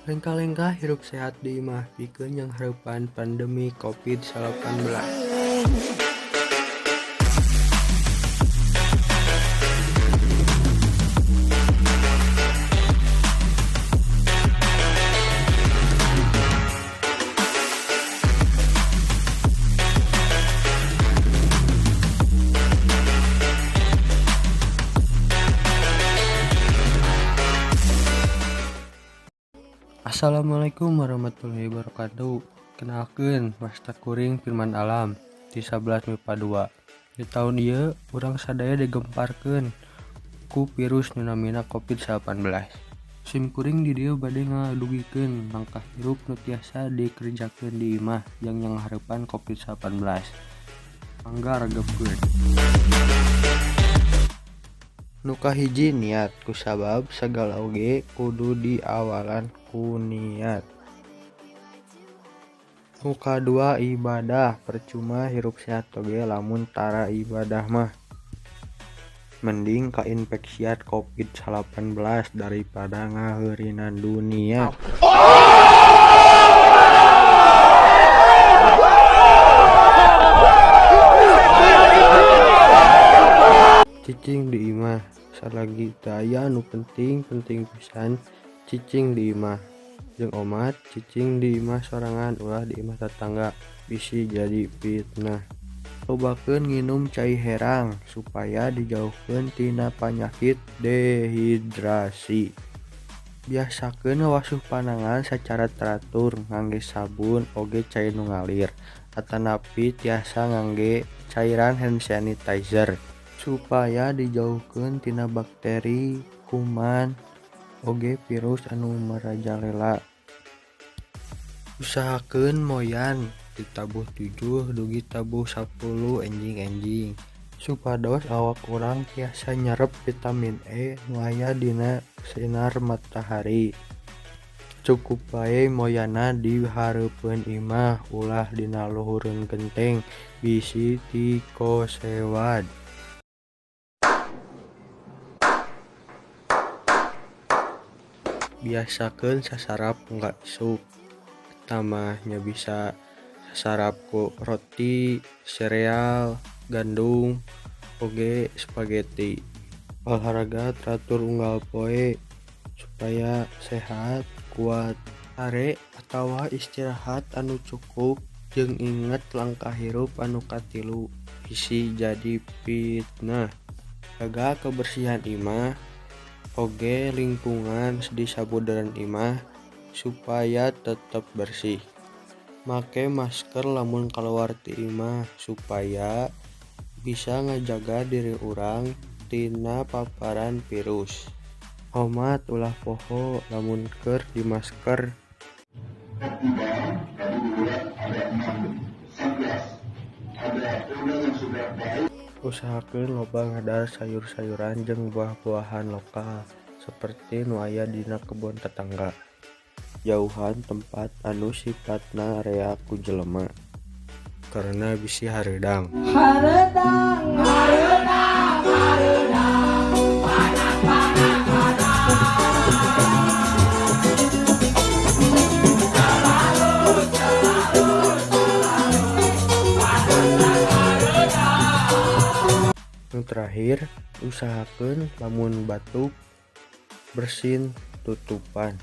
Lengkah-lengkah hirup sehat di imah pikeun nyanghareupan pandemi COVID-19. Assalamualaikum warahmatullahi wabarakatuh. Kenalkeun wasta kuring Firman Alam di 11 MIPA 2. Di tahun ieu urang sadaya digemparkeun ku virus nu namina COVID-19. Sim kuring di dieu bade ngadugikeun langkah hirup nu tiasa dikerjakeun di imah jang nyanghareupan COVID-19. Mangga regepkeun. Nu kahiji niat, kusabab sagala oge kudu diawalan ku niat. Nu kadua ibadah, percuma hirup sehat oge lamun tara ibadah mah. Mending kainfeksian COVID-19 daripada ngaheurinan dunia. Cicing di imah, salagi teu aya nu penting-penting pisan cicing di imah. Jeung omat cicing di imah sorangan ulah di imah tatangga bisi jadi fitnah. Lobakeun nginum cai herang supaya dijauhkeun tina panyakit dehidrasi. Biasakeun ngawasuh panangan sacara teratur ngangge sabun oge cai nu ngalir atanapi tiasa ngangge cairan hand sanitizer supaya dijauhkeun tina bakteri, kuman, oge virus anu merajalela. Usahakeun moyan di tabuh 7 dugi tabuh 10 enjing-enjing supados awak urang tiasa nyerep vitamin E nu aya dina sinar matahari. Cukup bae moyana di hareupeun imah ulah dina luhureun genteng bisi tikosewad. Biasakeun sasarap unggal isuk, eta mah nya bisa sasarap ku roti, sereal, gandum, oge spaghetti. Olahraga teratur unggal poe supaya sehat, kuat, sare atawa istirahat anu cukup jeung inget langkah hirup anu katilu bisi jadi fitnah. Jaga kebersihan imah oge lingkungan di sabuderan imah supaya tetep bersih. Make masker lamun kaluar ti imah supaya bisa ngajaga diri urang tina paparan virus. Omat ulah poho lamun keur di masker. Usahakeun loba ngadahar sayur-sayuran jeung buah-buahan lokal seperti nu aya dina kebon tetangga. Jauhan tempat anu sifatna rea ku jelema karena bisi hareudang. Hareudang, hareudang, hareudang, panas, panas, panas. Nu terakhir, usahakeun lamun batuk bersin tutupan.